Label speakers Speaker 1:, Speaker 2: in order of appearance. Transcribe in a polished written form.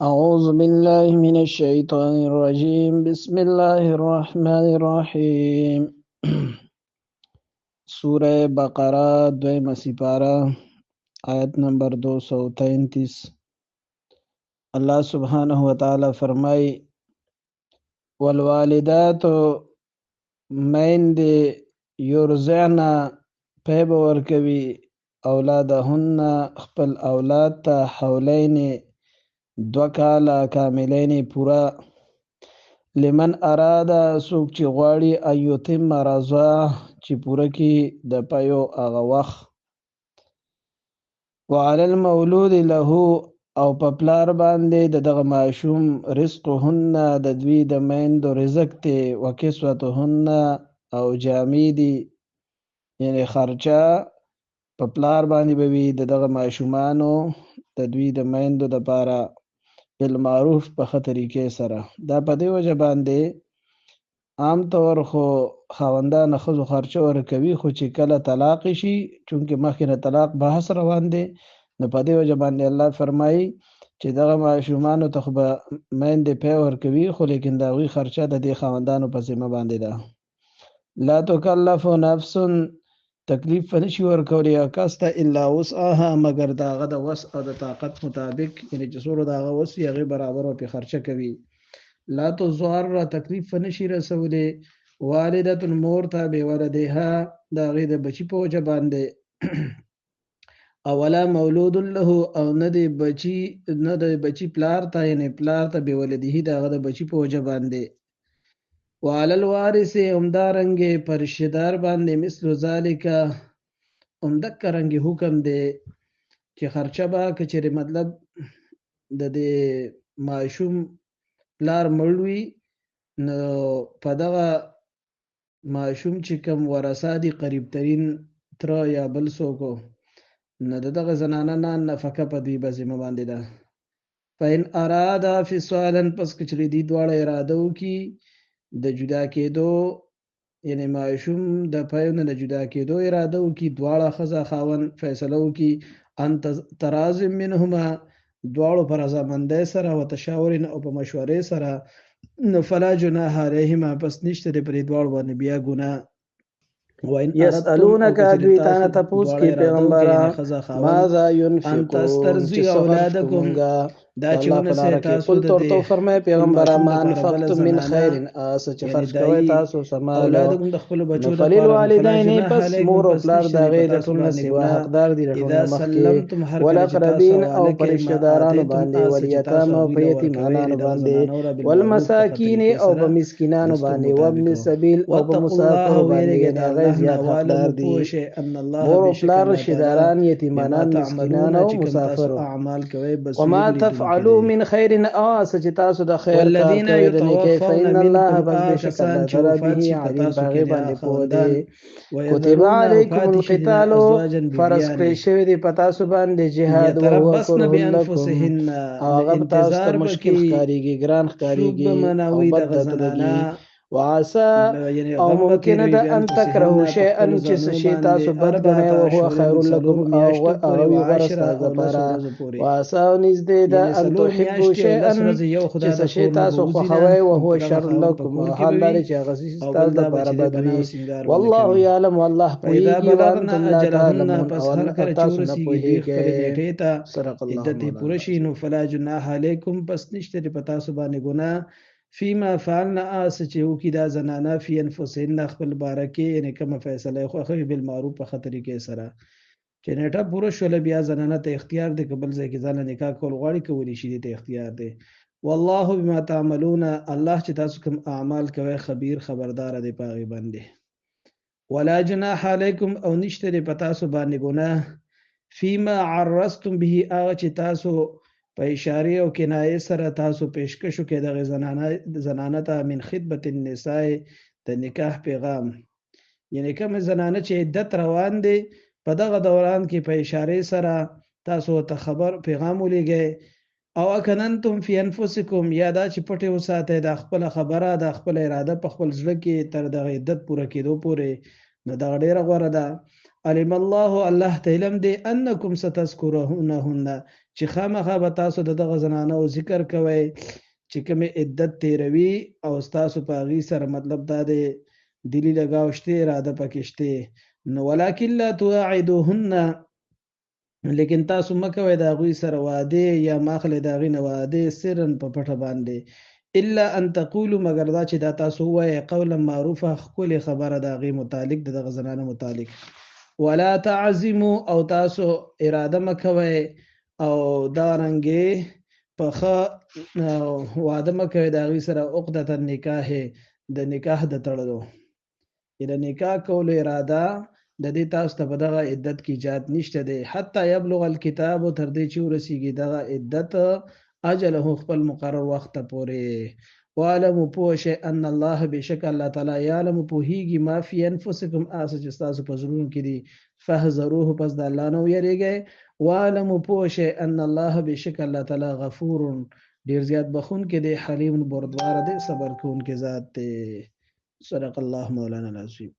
Speaker 1: أعوذ بالله من الشيطان الرجيم. بسم الله الرحمن الرحيم. سورة بقرة دویمه سپاره، آیت نمبر 233. الله سبحانه وتعالی فرمای: والوالدات میندې یرضعن پی به ورکوي اولادهن خپل اولاد ته حولین 2 کاله کاملین پورا، لمن اراده څوک چې غواړي ان یتم رضا چې پوره کړي د پیو هغه وخت. وعلى المولود له او په پلار باندې د دغه ماشوم رزقهن د دوی د میندو رزق دی، وکسوتهن او جامې دي، یعنې خرچه په پلار باندې به وي د دغه ماشومانو د دوی د میندو دپاره بالمعروف په ښه طریقې سره. دا په دې وجه باندې عام طور خو خاوندان ښځو خرچه ورکوي، خو چې کله طلاق شي، چونکې مخکې نه طلاق بحث روان دی، نو په دې وجه باندې الله فرمایي چې دغه ماشومانو ته خو به میندې پی ورکوي، خو لیکن د هغوی خرچه د دې خاوندانو په ذمه باندې ده. لا تکلف نفس تکلیف به نشي ورکولی یو کس ته الا وسعها مګر د هغه د وس او د طاقت مطابق، یعنې چې څومره د هغه وس وي هغې برابر به پرې خرچه کوي. لا تضار تکلیف به نشي رسولی والدة مور ته بولدها د هغې د بچي په وجه باندې، او ولا مولود له او نه د بچي، نه د بچي پلار ته، یعنې پلار ته بولده د هغه د بچي په وجه باندې. وعلى الوارث همدارنګې پر رشتهدار باندې مثل ذلک همدکه رنګې حکم دی چې خرچه به که چېرې مطلب د دې ماشوم پلار مړ وي، نو په دغه ماشوم چې کوم ورثه دي قریب ترین تره یا بل څوک، نو د دغه زنانه نه نفقه په دوی به ذمه باندې ده. فإن ارادا فصالا پس که چېرې دوی دواړه اراده وکړي د جدا کېدو، یعنې ماشوم د پیو نه د جدا کېدو اراده وکړي، دواړه ښځه خاوند فیصله وکړي ان تراض منهما دواړو په رضامندۍ سره وتشاور او په مشورې سره، نو فلا جناح علیهما پس نشته دی پرې دواړو باندې بیا ګناه. وإن
Speaker 2: يسألونك دوی تا نه تپوس
Speaker 1: دواړه
Speaker 2: کې
Speaker 1: اراده وکړي،
Speaker 2: پیغمبره
Speaker 1: یعنې ښځه خاوند
Speaker 2: ماذا
Speaker 1: ان
Speaker 2: ينفقون چې
Speaker 1: تسترضي
Speaker 2: څه خرج
Speaker 1: اولادکم
Speaker 2: کومږه
Speaker 1: دا
Speaker 2: د
Speaker 1: چې
Speaker 2: الله په
Speaker 1: ونسئ
Speaker 2: لاره کې.
Speaker 1: تاسو
Speaker 2: قلت
Speaker 1: د
Speaker 2: ورته
Speaker 1: دې
Speaker 2: وفرمایه
Speaker 1: خپل
Speaker 2: پیغمبره
Speaker 1: ماشوم
Speaker 2: ما
Speaker 1: دپاره بله
Speaker 2: انفقتم من
Speaker 1: زنانه
Speaker 2: خیر څه چې
Speaker 1: یعنې
Speaker 2: خرج کوئ
Speaker 1: دایي
Speaker 2: تاسو سمالو
Speaker 1: اولادکم د خپلو
Speaker 2: نو
Speaker 1: بچو دپاره نو فلا
Speaker 2: فللوالدین
Speaker 1: جناح
Speaker 2: پس
Speaker 1: علیکم
Speaker 2: مور او
Speaker 1: پس
Speaker 2: پلار
Speaker 1: نشته
Speaker 2: د
Speaker 1: دی
Speaker 2: هغې
Speaker 1: په
Speaker 2: د
Speaker 1: تاسو
Speaker 2: ټول نه
Speaker 1: باندې
Speaker 2: سوا
Speaker 1: ګناه
Speaker 2: حقدار دي د ټول
Speaker 1: اذا
Speaker 2: نه مخکې،
Speaker 1: سلمتم هر کله چې تاسو
Speaker 2: والاقربین او
Speaker 1: حواله
Speaker 2: په
Speaker 1: کوئ
Speaker 2: رشته
Speaker 1: ما
Speaker 2: دارانو
Speaker 1: آتیتم
Speaker 2: باندې،
Speaker 1: هغه څه چې تاسو
Speaker 2: والیتام او
Speaker 1: هغوی
Speaker 2: په
Speaker 1: له ورکوئ
Speaker 2: یتیمانانو
Speaker 1: یعنې دغه
Speaker 2: باندې،
Speaker 1: زنانو له بالمعروف په ښه
Speaker 2: والمساکین
Speaker 1: طریقې
Speaker 2: او
Speaker 1: سره
Speaker 2: په
Speaker 1: د
Speaker 2: مسکینانو
Speaker 1: ستو
Speaker 2: باندې، وابن
Speaker 1: مطابق.
Speaker 2: السبیل او په
Speaker 1: واتقوا الله
Speaker 2: مسافرو باندې،
Speaker 1: ویرېږئ
Speaker 2: یعنې
Speaker 1: د
Speaker 2: هغه
Speaker 1: الله نه
Speaker 2: زیات
Speaker 1: واعلموا
Speaker 2: حقدار دي.
Speaker 1: پوه شئ ان الله
Speaker 2: مور او
Speaker 1: بېشکه
Speaker 2: پلار
Speaker 1: الله
Speaker 2: رشته
Speaker 1: تعالی
Speaker 2: داران،
Speaker 1: بما
Speaker 2: یتیمانان،
Speaker 1: تعملون
Speaker 2: مسکینان او
Speaker 1: چې کوم تاسو
Speaker 2: مسافرو.
Speaker 1: اعمال کوئ
Speaker 2: وما
Speaker 1: بصیر لیدونکی
Speaker 2: تفعلوا
Speaker 1: دی.
Speaker 2: من خیر څه چې تاسو د خیر کار
Speaker 1: والذین
Speaker 2: کوئ د نیکۍ،
Speaker 1: یتوفون
Speaker 2: فإن الله
Speaker 1: منکم
Speaker 2: پس
Speaker 1: هغه
Speaker 2: بېشک
Speaker 1: کسان
Speaker 2: الله
Speaker 1: چې
Speaker 2: تعالی
Speaker 1: وفات
Speaker 2: به
Speaker 1: شي په
Speaker 2: علیم
Speaker 1: تاسو
Speaker 2: په
Speaker 1: کې
Speaker 2: هغې
Speaker 1: یعنې هغه
Speaker 2: باندې پوه
Speaker 1: خاوندان
Speaker 2: دی. کتب
Speaker 1: ویذرون او
Speaker 2: علیکم
Speaker 1: پاتې شي دینه
Speaker 2: القتال
Speaker 1: ازواجا
Speaker 2: فرض کړی
Speaker 1: بیبیانې
Speaker 2: شوی دی په تاسو باندې جهاد، وهو
Speaker 1: یتربصن
Speaker 2: کره لکم
Speaker 1: بانفسهن
Speaker 2: او
Speaker 1: نو
Speaker 2: هغه به تاسو ته
Speaker 1: انتظار به
Speaker 2: مشکل
Speaker 1: کوي
Speaker 2: ښکاریږي، ګران
Speaker 1: څوک به
Speaker 2: ښکاریږي او
Speaker 1: مناوي
Speaker 2: بد
Speaker 1: دغه
Speaker 2: درته
Speaker 1: زنانه
Speaker 2: لګي. وعسى
Speaker 1: یعنې
Speaker 2: او
Speaker 1: غم به
Speaker 2: ممکنه
Speaker 1: تېروي
Speaker 2: ده ان
Speaker 1: بانفسهن
Speaker 2: تکرهوا
Speaker 1: په
Speaker 2: شیئا
Speaker 1: خپلو
Speaker 2: چې څه
Speaker 1: ځانونو
Speaker 2: شی
Speaker 1: باندې
Speaker 2: تاسو بد ګڼئ
Speaker 1: اربعة
Speaker 2: وهو
Speaker 1: اشهر
Speaker 2: خیر لکم
Speaker 1: څلورو
Speaker 2: او
Speaker 1: میاشتو پورې
Speaker 2: هغه وي غوره
Speaker 1: وعشره
Speaker 2: ستاسو
Speaker 1: او لسو
Speaker 2: دپاره.
Speaker 1: ورځو پورې،
Speaker 2: وعسى او نږدې ده
Speaker 1: یعنې
Speaker 2: ان
Speaker 1: څلور
Speaker 2: تحبوا
Speaker 1: میاشتې او
Speaker 2: شیئا
Speaker 1: لس ورځې یو
Speaker 2: چې
Speaker 1: خدا
Speaker 2: څه
Speaker 1: د
Speaker 2: شی
Speaker 1: کور نه به
Speaker 2: تاسو
Speaker 1: وځي نه
Speaker 2: خوښوئ وهو
Speaker 1: دغه
Speaker 2: شر
Speaker 1: خاوند په
Speaker 2: لکم
Speaker 1: کور
Speaker 2: او
Speaker 1: کې
Speaker 2: حال
Speaker 1: به
Speaker 2: دا
Speaker 1: وي
Speaker 2: دی چې هغه څه
Speaker 1: او
Speaker 2: ستاسو
Speaker 1: بل دا به
Speaker 2: دپاره
Speaker 1: چې دی
Speaker 2: بد
Speaker 1: بنا
Speaker 2: وي.
Speaker 1: او سینګار به نه
Speaker 2: والله
Speaker 1: کوي.
Speaker 2: یعلم والله
Speaker 1: فاذا
Speaker 2: پوهیږي
Speaker 1: بلغنا
Speaker 2: وانتم لا
Speaker 1: اجلهن
Speaker 2: تعلمون
Speaker 1: پس
Speaker 2: او
Speaker 1: هر کله چې
Speaker 2: تاسو نه
Speaker 1: ورسیږي دوی خپلې
Speaker 2: پوهیږئ.
Speaker 1: نیټې ته
Speaker 2: صدق الله
Speaker 1: عدت یې
Speaker 2: مولانا
Speaker 1: پوره شي
Speaker 2: العظیم.
Speaker 1: نو فلا جناح علیکم پس نشته دی په تاسو باندې ګناه فيما فعلنا هغه څه چې وکړي دا زنانه فی انفسهن خپل باره کې، یعنې کومه فیصله یې خوښه وي بالمعروف په ښه طریقې سره. چې نیټه پوره شوله بیا زنانه ته اختیار دی که بل ځای کې ځانله نکاح کول غواړي کولی شي، دې ته اختیار دی. والله بما تعملون الله چې تاسو کوم اعمال کوئ خبیر خبردار دی په هغې باندې. ولا جناح علیکم او نشته دی په تاسو باندې ګناه فيما عرضتم به هغه چې تاسو په اشارې او کنایې سره تاسو پیشکش وکړئ دغې زنانه ته من خدمت النساء د نکاح پیغام، یعنې کومې زنانه چې عدت روان دی په دغه دوران کې په اشارې سره تاسو ورته خبر پیغام ولیږئ. او اکننتم فی انفسکم یا دا چې پټې وساتئ دا خپله خبره دا خپله اراده په خپل زړه کې تر دغه عدت پوره کېدو پورې، نو دغه ډېره غوره ده. علم الله الله ته علم دی انکم ستذکرونهن چې خامخا به تاسو د دغه زنانو ذکر کوئ چې کومې عدت تیروي او ستاسو په هغې سره مطلب دا دی دلی لګاو شته، اراده پکې شته. نو ولکن لا تواعدوهن، لیکن تاسو مه کوئ د هغوی سره وعدې یا ماخلئ د هغوی نه وعدې سرا په پټه باندې، الا ان تقولوا، مګر دا چې دا تاسو ووایئ قولا معروفه، ښکلې خبره د هغې متعلق، د دغه زنانو متعلق. ولا تعزموا، او تاسو اراده مه کوئ او دا رنګې په ښه وعده مه کوئ د هغوی سره عقدة النکاح، د نکاح د تړلو، د نکاح کولو اراده د دې تاسو ته په دغه عدت کې ایجاد نشته دی، حتی یبلغ الکتاب، تر دې چې ورسیږي دغه عدت اجله، خپل مقرر وخت پورې. وعلموا، پوه شئ، ان الله، بېشکه الله تعالی، یعلم، پوهیږي، ما فی انفسکم، هغه څه چې ستاسو په زړونو کې دي، فاحذروه، پس د الله نه ویریږئ. وعلموا، پوه شئ، ان الله، بېشکه الله تعالی، غفور، ډیر زیات بخښونکی دی، حلیم، بردباره دی، صبر کوونکی ذات دی. صدق الله مولانا العظیم.